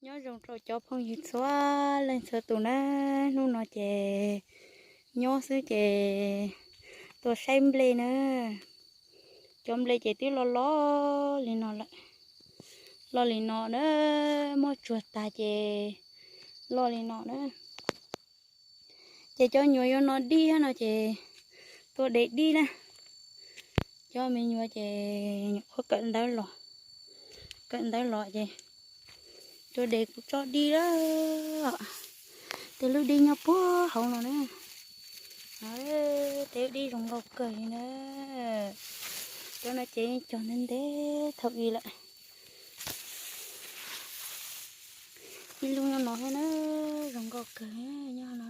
Nyob zoo rau cov phooj ywg txhua leej txhua tus na, hnub no ces nyob xwb ces tuaj saib nplej na. Cov nplej ces twb loj loj li no lawm, loj li no na, muab tsuag tag ces loj li no na. Ces cov nyuam yuav no dib no ces tuaj de dib na. Cov me nyuam ces nyuam qhuav kawm ntawv los, kawm ntawv los ces tuaj de kuv tsob dib lawm. Tej lub dib nyob puag hauv no na. Tej lub dib zoo nkauj kawg li na. Cov no ces cog ntev ntev thaum ub lawm. Ib lub nyob no thiab na, zoo nkauj kawg, nyob no,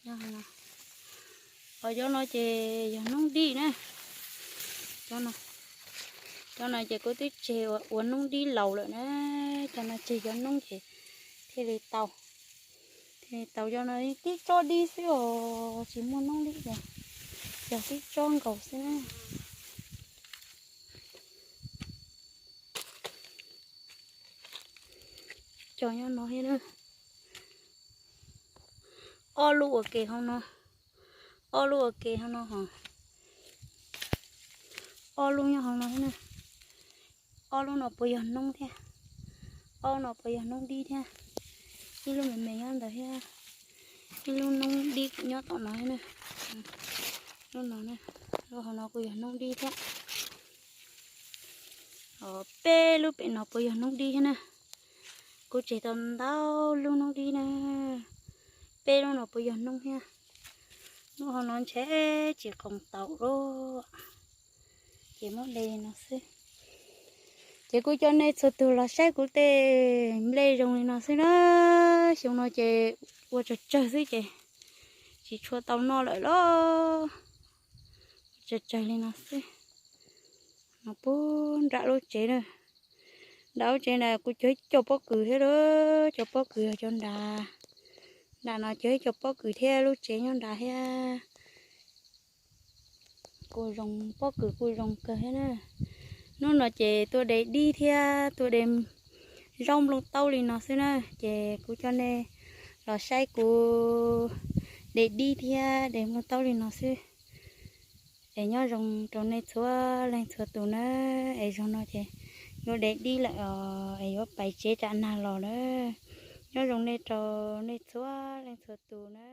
nyob no. Os, cov no ces yog noob dib na. Cov no, cov no ces kuv twb tseg ua noob dib laus lawm na. Cov no tseg cov noob ces thiaj li tau, thiaj li tau. Cov no tib tsob dib xwb os, tsis muaj noob dib ces yog tib tsob nkaus xwb na. Cov nyob no thiab na. Ob lub ua ke hauv no, ob lub ua ke hauv no hos, ob lub nyob hauv no thiab na. Ob lub no puas yog noob thiab, ob lub no puas yog noob dib thiab. Ib lub me me nyob ntawd thiab, ib lub noob dib kuj nyob tom no thiab na. Lub no, lub hauv no kuj yog noob dib thiab. Os, peb lub pem no puas yog noob dib thiab na. Kuv tseg tau ntau lub noob dib na. Peb lub no puas yog noob thiab? Lub hauv no ntshe tsis qoos tau lawm, ces muab de li no xwb. Ces kuv coj nej txhua tus los saib kuv tej nplej zoo li no xwb na. Xyoo no ces ua tsawg tsawg xwb ces tsis tshua tau noj lawm los, tsawg tsawg li no xwb. No puag nram lub tsev na, nram lub tsev na kuv cog ib co pob kws thiab lawm, cov pob kws yog cov nrad. Nram no cog ib co pob kws thiab, lub tsev nyob nrad thiab. Kuj zoo, pob kws kuj zoo kawg thiab na. Hnub no ces tuaj de dib thiab tuaj de zaub nplooj taub li no xwb na, ces kuv coj nej los saib kuv de dib thiab de nplooj taub li no xwb. Es nyob zoo rau nej txhua leej txhua tus na. Es zaum no ces yuav de dib lawm os, es yuav pais tsev tsam nag los na. Nyob zoo nej rau nej txhua leej txhua tus na.